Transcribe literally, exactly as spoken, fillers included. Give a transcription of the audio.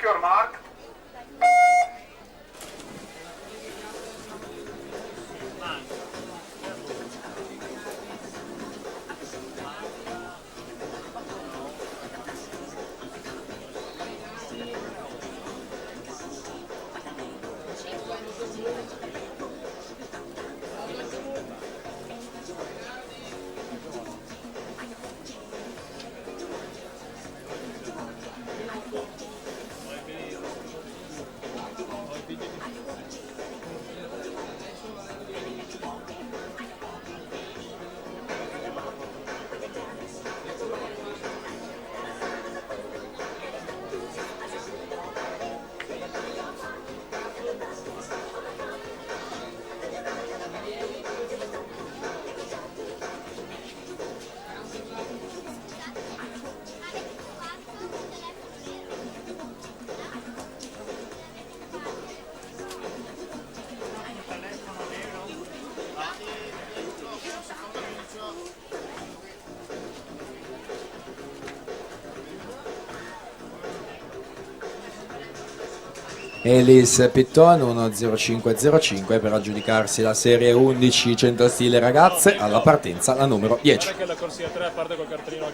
Your mark. Elis Pitton, uno zero cinque zero cinque, per aggiudicarsi la serie undici cento stile ragazze, alla partenza la numero dieci. Che la corsia tre parte col cartellino